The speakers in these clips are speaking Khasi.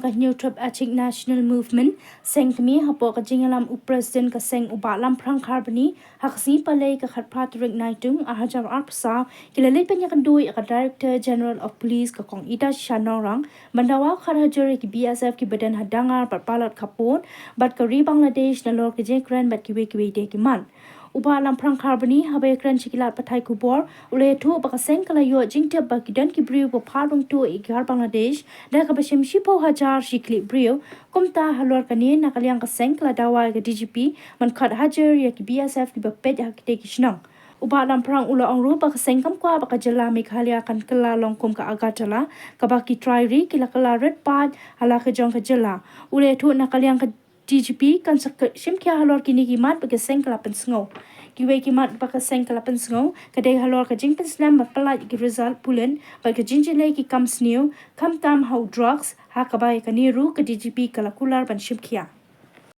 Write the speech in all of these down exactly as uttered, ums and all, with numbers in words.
Ka Hynñiewtrep Achik National Movement, seng kmie, hapoh ka jingïalam u President ka seng u Bah Lamphrang Kharbani, ha ka sngi Palei ka khatphra tarik Naitung arhajar arphew saw, ki la leit ban ïakynduh ïa ka Director General of Police ka Kong Itashisha Nongrang, ban dawa khadhajar ïa ki B S F kiba don ha Dangar bad Palat Khapon, bad ka ri Bangladesh nalor ka jingkren bad kiwei kiwei de ki mat. U Bah Lamphrang Kharbani, haba ïakren sha ki lad pathai khubor, u la ïathuh ba ka seng ka la ïoh jingtip ba ki don ki briew ba phah rung tuh ïa ki ri Bangladesh, da kaba shim shiphew hajar shi khlieh briew. Kumta halor kane, na ka liang ka seng ka la dawa ïa ka D G P ban khot hajar ïa ki B S F kiba peit ha kitei ki shnong. U Bah Lamphrang u la ong ruh ba ka seng kam kwah ba ka jylla Meghalaya kan kylla long kum ka Agartala, kaba ki trai ri ki la kylla rit paid ha la ka jong ka jylla. U la ïathuh na ka liang ka D G P kan sa shim khia halor kine ki mat ba ka seng ka la pynsngew. Kiwei ki mat ba ka seng ka la pynsngew ka dei halor ka jingpynslem ban pyllait ki result pulin bad ka jingjyllei ki kam sniew, khamtam ha u drugs, ha kaba ïa kane ruh ka D G P ka la kular ban shim khia.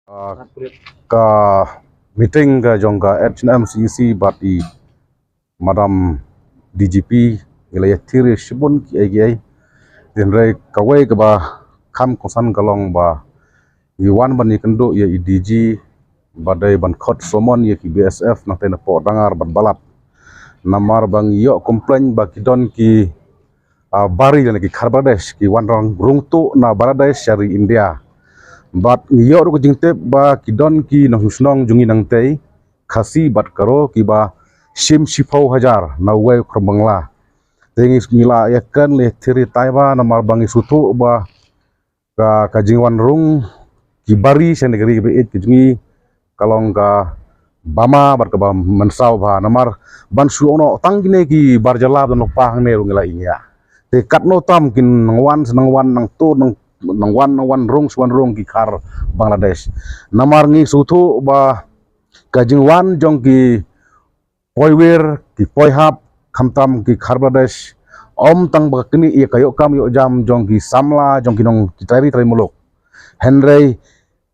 Ah, ka meeting ka jong ka H N M C E C bad i Madam D G P, i la ïathir ïa shibun kiei kiei. Hynrei kawei kaba kham kongsan ka long ba i wan ban ïakynduh ïa i D G ba dei ban khot summon ïa ki B S F nangtei napoh Dangar bad Palat. Namar ba ngi ïoh complain ba ki don ki, ah, bari lane ki khar Bangladesh ki wan rung tuh na Bangladesh sha ri India. Bad ngi ïoh ruh ka jingtip ba ki don ki nongshong shnong jong ngi nangtei, Khasi bad Garo, kiba shim shiphew hajar na uwei u khar Bangla. Te ngi, ngi la ïakren, la ïathir ïatai bha namar ba ngi sngewthuh ba ka, ka jingwan rung ki bari sha kane ka ri kaba ïeit ka jong ngi ka long kaba ma bad kaba mynsaw bha, namar ban shu ong noh tang kine ki bar jylla ba don lypa hangne ruh ngi la ïeng ïa. Te katno tam ki nongwan sha nongwan nangtuh nang, nongwan nongwan rung sha wan rung ki khar Bangladesh. Namar ngi sngewthuh ba ka jingwan jong ki poiwir, ki poihap, khamtam ki khar Bangladesh, ym tang ba ka knieh ïa ka ïoh kam ïoh jam jong ki samla, jong ki nong ki trai ri trai muluk. Hynrei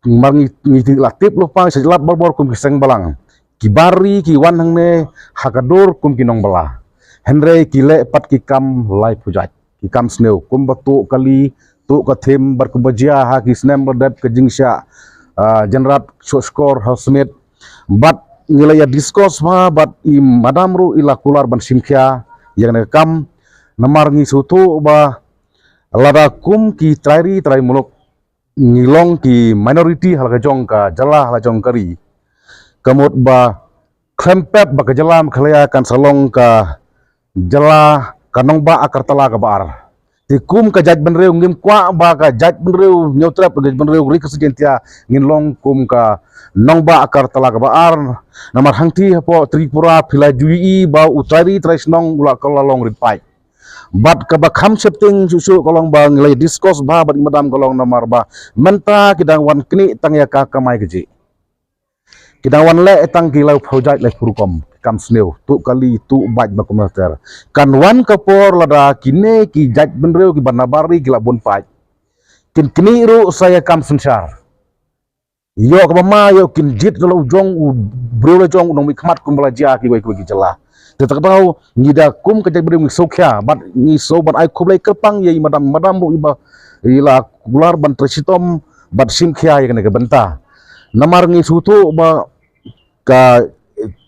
mar ngi, ngi la tip lypa, sa jyllad barabor kum ki seng balang. Ki bari ki wan hangne ha ka dur kum ki nongbylla. Hynrei ki leh pat ki kam lai pujat, ki kam sniew, kumba tuh kali, tuh ka thim, bad kumba jia ha ki snem ba dep ka jingshah, ah, jynrat, shoh shkor, ha u Smit. Bad ngi la ïa discuss bha bad i madam ruh i la kular ban shim khia ïa kane ka kam. Namar ngi sngewthuh ba lada kum ki trai ri trai muluk ngi long ki minority ha la ka jong ka jylla, ha la jong ka ri, ka mut ba khlem pep ba ka jylla Meghalaya kan sa long ka jylla, ka nongbah Agartala kaba ar. Te kum ka jaitbynriew ngim kwah ba ka jaitbynriew Hynñiewtrep, ka jaitbynriew Ri Khasi Jaiñtia ngin long kum ka nongbah Agartala kaba ar. Namar hangtei hapoh Tripura phi la ju ïohi ba u trai ri trai shnong u la kylla long rit paid. Bad kaba kham sheptieng shuh shuh ka long ba ngi la discuss bha bad i madam ka long namar ba mynta ki dang wan knieh tang ïa ka kamai kajih. Ki dang wan leh tang ki laiphew jait laiphew rukom, ki kam sniew, tuh kali, tuh bike bad kumta ter. Kan wan ka por lada kine ki jaitbynriew kiba nabar ri ki la bun paid, kin knieh ruh sa ïa kam synshar. Ïoh kaba ma, ïoh kin jied na la u jong u briew la jong u nongmihkhmat kumba la jia kiwei kiwei ki jylla. Te kata ka daw ngi da kum ka jaitbynriew ngi sngewkhia bad ngi sngew ban ai khublei kyrpang ïa i madam, madam ruh iba i la kular ban trei shitom bad shim khia ïa kane ka bynta. Namar ngi sngewthuh ba ka,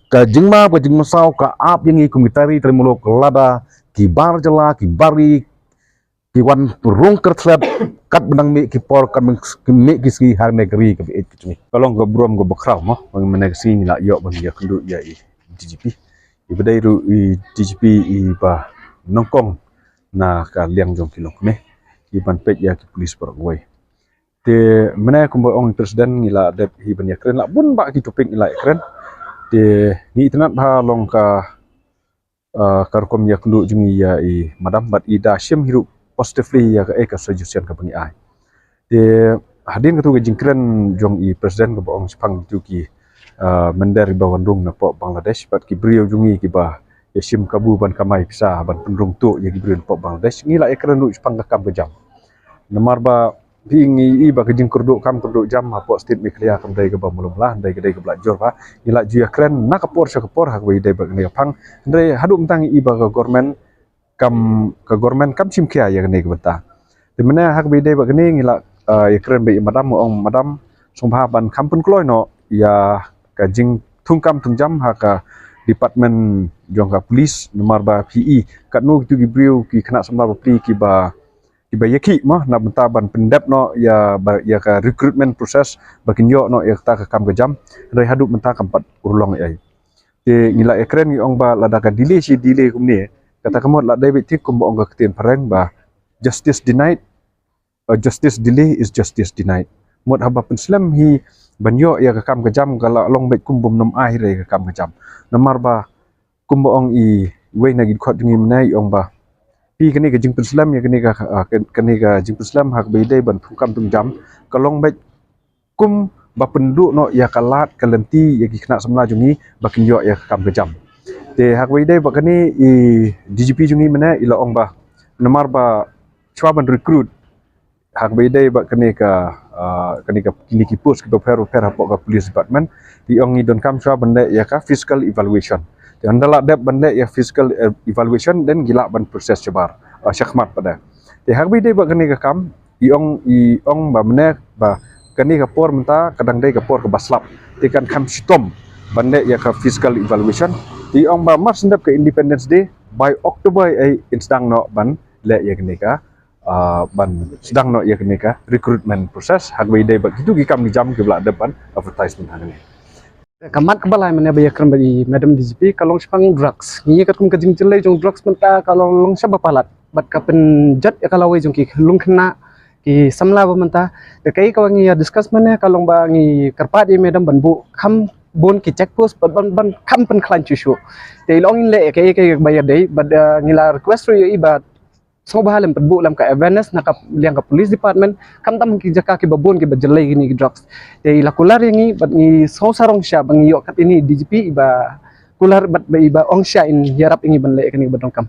ka jingma, ka jingmynsaw ka ap ïa ngi kum ki trai ri trai muluk lada ki bar jylla, ki bar ri ki wan rung kyrthlet katba dang mih ki por, katba mih ki sngi ha kane ka ri kaba ïeit ka jong ngi. Ka long ka burom kaba khraw mo ba mynne ka sngi ngi la ïoh ban ïakynduh ïa i D G P. Iba dei ruh i D G P iba nyngkong na ka liang jong ki longkmie, iban peit ïa ki police baroh kawei. Te mynne kumba ong i President ngi la dep hi ban ïakren, la bun bah ki topic ngi la ïakren. Te ngi itynnad bha long ka, ah, ka rukom ïakynduh jong ngi ïa i madam bad i da shim hi ruh positively ïa kaei ka suggestion kaba ngi ai. Te hadien katu ka jingkren jong i President kaba ong shaphang kitu ki, ah, mynder iba wan rung napoh Bangladesh bad ki briew jong ngi kiba ïa shim kabu ban kamai pisa ban pynrung tuh ïa ki briew napoh Bangladesh, ngi la ïakren ruh shaphang ka kam ka jam. Namar ba phi ngi i ba ka jingkyrduh kam kyrduh jam hapoh state Meghalaya kam dei kaba malu mala, dei ka dei kaba la jur bha. Ngi la ju ïakren na ka por sha ka por ha kaba ïadei bad kane ka phang. Hynrei haduh mynta ngi i ba ka government kam, ka government kam shim khia ïa kane ka bynta. Te mynne ha kaba ïadei bad kane ngi la uh, ïakren bad i madam, nga ong madam, sngewbha ban kham pynkloi noh ïa ka jingthungkam thungjam ha ka department jong ka police, namar ba phi i katno kitu ki briew ki khynnah samla bapli kiba kiba ïakhih mo na bynta ban pyndep noh ïa ba ïa ka recruitment process ba kin ïoh noh ïa kata ka kam ka jam. Hynrei haduh mynta kam pat urlong ei. Te ngi la ïakren ngi ong ba lada ka delay shi delay kumne, kata ka mut la dei beit thik kumba ong ka ktien phareng ba justice denied, uh, justice delay is justice denied. Mut haba pynslem hi ban ïoh ïa ka kam ka jam ka la long beit kum bym nym ai re ka kam ka jam. Namar ba kumba ong i wei na ki dkhot jong ngi mynne i ong ba phi kane ka jingpynslem ïa kane ka, ah, kane ka jingpynslem ha kaba ïadei ban thungkam thungjam ka long beit kum ba pynduh noh ïa ka lad ka lynti ïa ki khynnah samla jong ngi ba kin ïoh ïa ka kam ka jam. Te ha kaba ïadei ba kane i D G P jong ngi mynne i la ong ba namar ba shuwa ban recruit ha kaba ïadei ba kane ka, ah, kane ka kine ki post kiba pher pher hapoh ka police department. Te i ong i donkam shuwa ban leh ïa ka physical evaluation. Te haba la dep ban leh ïa physical, eh, evaluation then ki lah ban process shabar, ah, shakhmat pat de. Te ha kaba ïadei ba kane ka kam i ong i ong ba mynne ba kane ka por mynta ka dang dei ka por kaba slap. Te kan kham shitom ban leh ïa ka physical evaluation. Te i ong ba mar shen dep ka Independence Day, by October ei in sdang noh ban leh ïa kane ka, ah, ban sdang noh ïa kane ka recruitment process ha kaba ïadei ba kitu ki kam ki jam kiba la dep ban advertisement ha kane. Ka mat kaba lai mynne ba ïakren bad i madam D G P ka long shaphang drugs. Ngi katkum ka jingjyllei jong drugs mynta ka long long shaba palat bad ka pynjot ïa ka lawei jong ki longkhynnah ki samla ba mynta. Te kaei kaba ngi ïa discuss mynne ka long ba ngi kyrpad ïa i madam ban buh kham bun ki check post bad ban ban kham pynkhlaiñ shuh shuh. Te i la ong in leh ïa kaei kaei kaba ïadei bad, eh, ngi la request ruh ïa i ba sngewbha lem pynbuh lem ka awareness na ka liang ka police department, khamtam ki jaka kiba bun kiba jyllei kine ki drugs. Te i la kular ïa ngi bad ngi sngewsarong sha ba ngi ïoh kat ine i D G P iba kular bad ba iba ong sha in ïarap ïa ngi ban leh ïa kane kaba donkam.